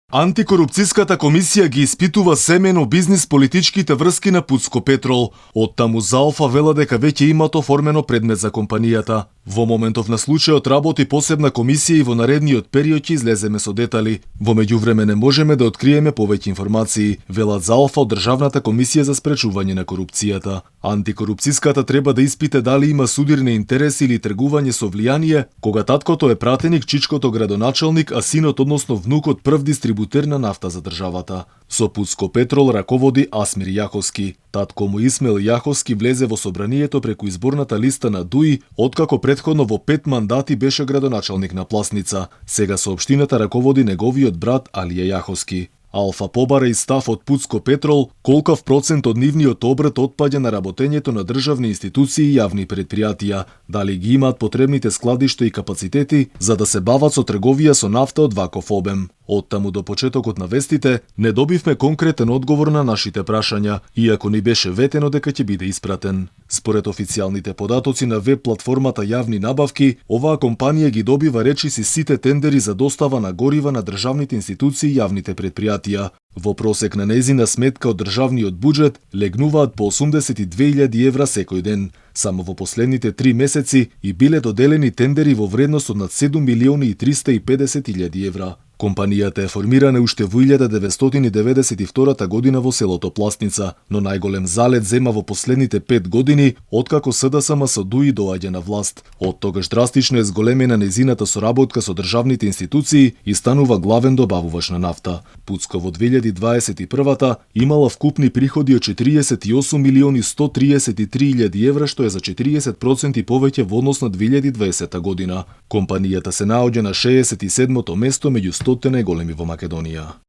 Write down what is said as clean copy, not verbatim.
Антикорупцијската комисија ги испитува семено бизнис политичките врски на Пуцко Петрол. Од таму за Алфа вела дека веќе имат оформено предмет за компанијата. Во моментов на случајот работи посебна комисија и во наредниот период ќе излеземе со детали. Во меѓувреме не можеме да откриеме повеќе информации, велат за Алфа од Државната комисија за спречување на корупцијата. Антикорупцијската треба да испите дали има судирни интереси или тргување со влијание, кога таткото е пратеник, чичкото градоначалник, а синот, односно внукот, прв дистрибутер на нафта за државата. Со Пуцко Петрол раководи Асмир Јаховски. Татко му Исмел Јаховски влезе во собранието преку изборната листа на ДУИ, откако претходно во 5 мандати беше градоначалник на Пласница. Сега со општината раководи неговиот брат Алија Јаховски. Алфа побара и став од Пуцко Петрол колкав процент од нивниот обрт отпаѓа на работењето на државни институции и јавни предпријатија, дали ги имаат потребните складишта и капацитети за да се бават со трговија со нафта од ваков обем. Од таму до почетокот на вестите не добивме конкретен одговор на нашите прашања, иако ни беше ветено дека ќе биде испратен. Според официјалните податоци на веб платформата Јавни набавки, оваа компанија ги добива речиси сите тендери за достава на горива на државните институции и јавните предпријатија. Во просек на нејзина сметка од државниот буџет легнуваат по 82.000 евра секој ден. Само во последните 3 месеци и биле доделени тендери во вредност од над 7.350.000 евра. Компанијата е формирана уште во 1992 година во селото Пласница, но најголем залет зема во последните 5 години, откако СДСМ со ДУИ доаѓа на власт. Од тогаш драстично е зголемена нејзината соработка со државните институции и станува главен добавувач на нафта. Пуцко во 2021 имала вкупни приходи од 48.133.000 евра, што е за 40% повеќе во однос на 2020 година. Компанијата се наоѓа на 67-то место меѓу 100 најголеми во Македонија.